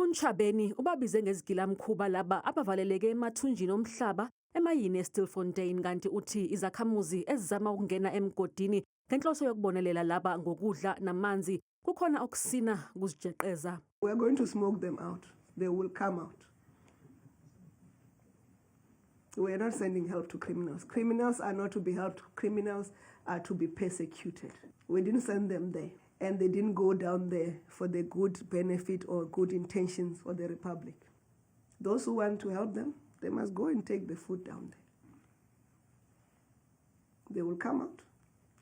UNtshavheni ubabize ngezigilamkhuba laba abavaleleke emathunjini omhlaba emayini eStilfontein, kanti uthi izakhamuzi ezizama ukungena emgodini ngenhloso yokubonelela laba ngokudla namanzi kukhona okusina kuzijeqeza. We are going to smoke them out. They will come out. We are not sending help to criminals. Criminals are not to be helped. Criminals are to be persecuted. We didn't send them there. And they didn't go down there for the good benefit or good intentions for the Republic. Those who want to help them, they must go and take the food down there. They will come out.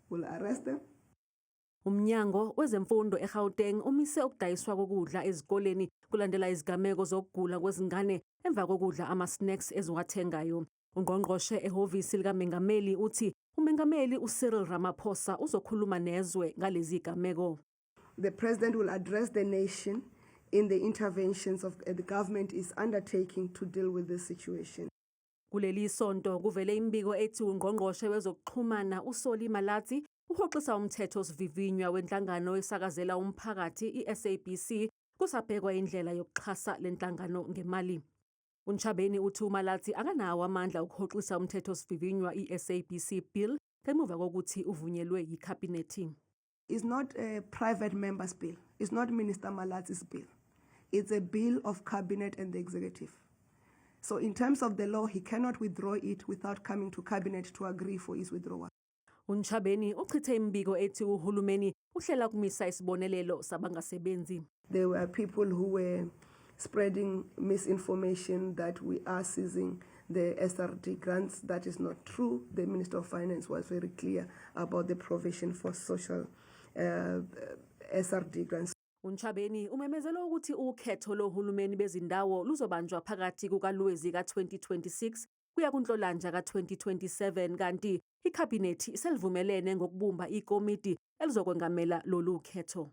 We'll arrest them. Umnyango wezemfundo eGauteng umise ukudayiswa kokudla ezikoleni kulandela izigameko zokugula kwezingane emva kokudla ama-snacks eziwathengayo. Ungqongqoshe ehhovisi likamengameli uthi umengameli uCyril Ramaphosa uzokhuluma nezwe ngalezi zigameko. The president will address the nation in the interventions of the government is undertaking to deal with this situation. Kuleli sonto kuvele imibiko ethi ungqongqoshe wezokuxhumana uSolly Malatsi uhoxisa umthetho osivivinywa wenhlangano esakazela umphakathi iSABC kusabhekwa indlela yokuxhasa lenhlangano ngemali. UNtshavheni uthi uMalatsi akanawo amandla okuhoxisa umthetho osivivinywa iSABC Bill ngemuva kokuthi uvunyelwe yikhabhinethi. It's not a private member's bill. It's not Minister Malatsi's bill. It's a bill of cabinet and the executive. So in terms of the law, he cannot withdraw it without coming to cabinet to agree for his withdrawal. UNtshavheni uchithe imibiko ethi uhulumeni uhlela ukumisa isibonelelo sabangasebenzi. There were people who were spreading misinformation that we are seizing the SRD grants. That is not true. The Minister of Finance was very clear about the provision for social SRD grants. UNtshavheni umemezele ukuthi ukhetho lohulumeni bezindawo luzobanjwa phakathi kukaLwezi ka-2026 kuya kuNhlolanja ka-2027, kanti ikhabhinethi selivumelene ngokubumba ikomiti elizokwengamela lolu khetho.